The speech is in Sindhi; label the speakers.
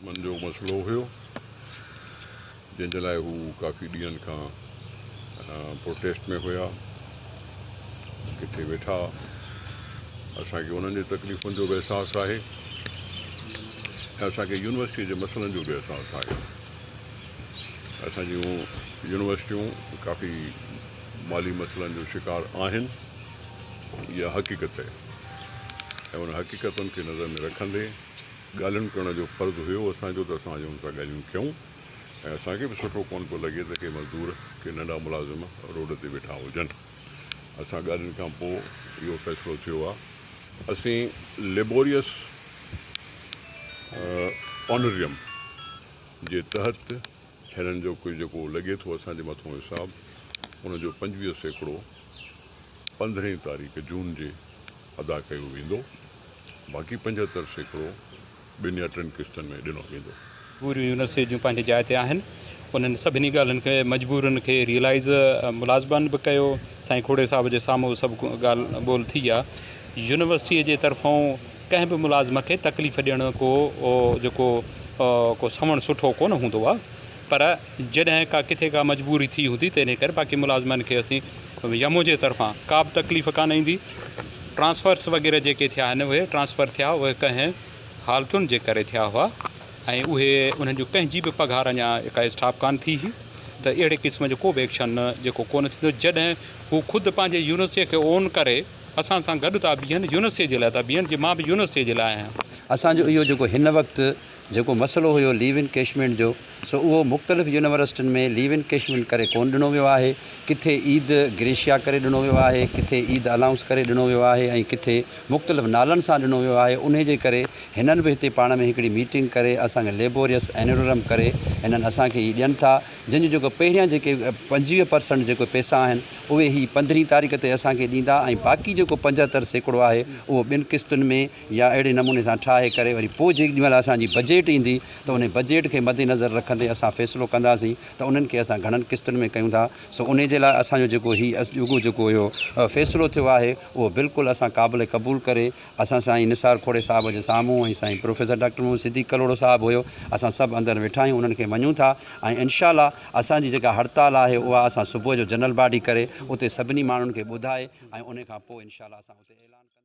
Speaker 1: ملازمن جو مسئلو هيو جنهن جي لاء هو ڪافي ڏينهن کان پروٽيسٽ ۾ هيا ڪٿي ويٺا اسان کي انهن جي تڪليفن جو به احساس آهي ۽ اسان کي يونيورسٽي جي مسئلن جو به احساس آهي اسان جون يونيورسٽيون ڪافي مالي مسئلن جو شڪار آهن اها حقيقت آهي ۽ ان حقيقتن کي نظر ۾ رکندي ڳالهين ڪرڻ جو فرض هيو اسان جو ته اسان اڄ ان سان ڳالهيون ڪيون ۽ اسان کي به سٺو ڪونه پيو لڳي ته ڪي مزدور ڪي ننڍا ملازم روڊ تي ويٺا هجن. اسان ڳالهين کان پوء اهو فيصلو ٿيو آهي. اسين ليبوريس آنريم جي تحت هنن جو ڪجهه جيڪو لڳي ٿو اسان جي مٿون حساب ان جو 25% پندرهين تاريخ جون جي ادا ڪيو ويندو، باقي 75% ٻن يا ٽن قسطن ۾ ڏنو ويندو.
Speaker 2: پوريون يونيورسٽي جون پنهنجي جاء تي آهن، انهن سڀني ڳالهين کي مجبورين کي ريئلائيز ملازمن به ڪيو، سائين کوڙي صاحب جي سامهون سڀ ڳالهه ٻولهه ٿي آ، يونيورسٽي جي طرفون ڪنهن به ملازم کي تڪليف ڏيڻ ڪو جيڪو ڪو سنوڻ سٺو ڪونه هوندو آ، پر جڏهن ڪا ڪٿي ڪا مجبوري ٿي هوندي تنهن ڪري باقي ملازمن کي اسين يا منهنجي طرفان ڪا به تڪليف ڪانه ايندي. ٽرانسفرس وغيره جيڪي ٿيا آهن اهي ٽرانسفر ٿيا اهي ڪنهن حالتن جي ڪري ٿيا هئا ۽ اهي انهن جو ڪنهن جي به پگهار اڃا ڪا اسٽاپ ڪانه ٿي هئي ته اهڙي قسم جو ڪو به ايڪشن جيڪو ڪونه ٿيندو جڏهن هو خود پنهنجي يونيورسٽي کي اون ڪري اسان سان گڏ ٿا بيهن يونيورسٽي جي لاء ٿا بيهن جي مان به يونيورسٽي جي لاء آهيان.
Speaker 3: اسان جو اهو جيڪو هن وقت جيڪو مسئلو هيو ليو انڪيشمينٽ جو سو اهو مختلف يونيورسٽين ۾ ليو انڪيشمينٽ ڪري ڪونه ڏنو ويو آهي، ڪٿي عيد گريشيا ڪري ڏنو ويو آهي، ڪٿي عيد الائونس ڪري ڏنو ويو آهي ۽ ڪٿي مختلف نالن سان ڏنو ويو آهي انهي جي ڪري هنن به هتي پاڻ ۾ هڪڙي ميٽنگ ڪري اسان کي ليبوريس اينورم ڪري هنن اسان کي هي ڏين ٿا جنهن جو جيڪو پهريان جيڪي 25 پرسنٽ جيڪو پئسا آهن اهي هي پندرهين تاريخ تي اسان کي ڏيندا ۽ باقي جيڪو 75% آهي اهو ٻن قسطن ۾ يا اهڙي نموني سان ٺاهي ڪري وري پوء جيڏي مهل اسان جي بجيٽ ايندي ته انهي بجيٽ کي مد نظر رکندي اسان فيصلو ڪنداسين ته انهن کي اسان گهڻن قسطن ۾ ڪيون ٿا سو انهي جي لاء اسان جو جيڪو هي اڄوڪو جيڪو اهو فيصلو ٿيو آهي اهو بلڪل اسان قابل قبول ڪري اسان سائين نثار کوڙي صاحب جي سامهون ۽ سائين پروفيسر ڊاڪٽر محمد صديق ڪلهوڙو صاحب هيو اسان سڀ اندر ويٺا آهيون انهن کي مڃون ٿا ۽ انشاء الله اسان جي جيڪا هڙتال آهي اها اسان صبح جو جنرل باڊي ڪري اتي سڀني ماڻهن کي ٻڌائي ۽ انهي کان پوء انشاء الله اسان اتي اعلان ڪنداسين.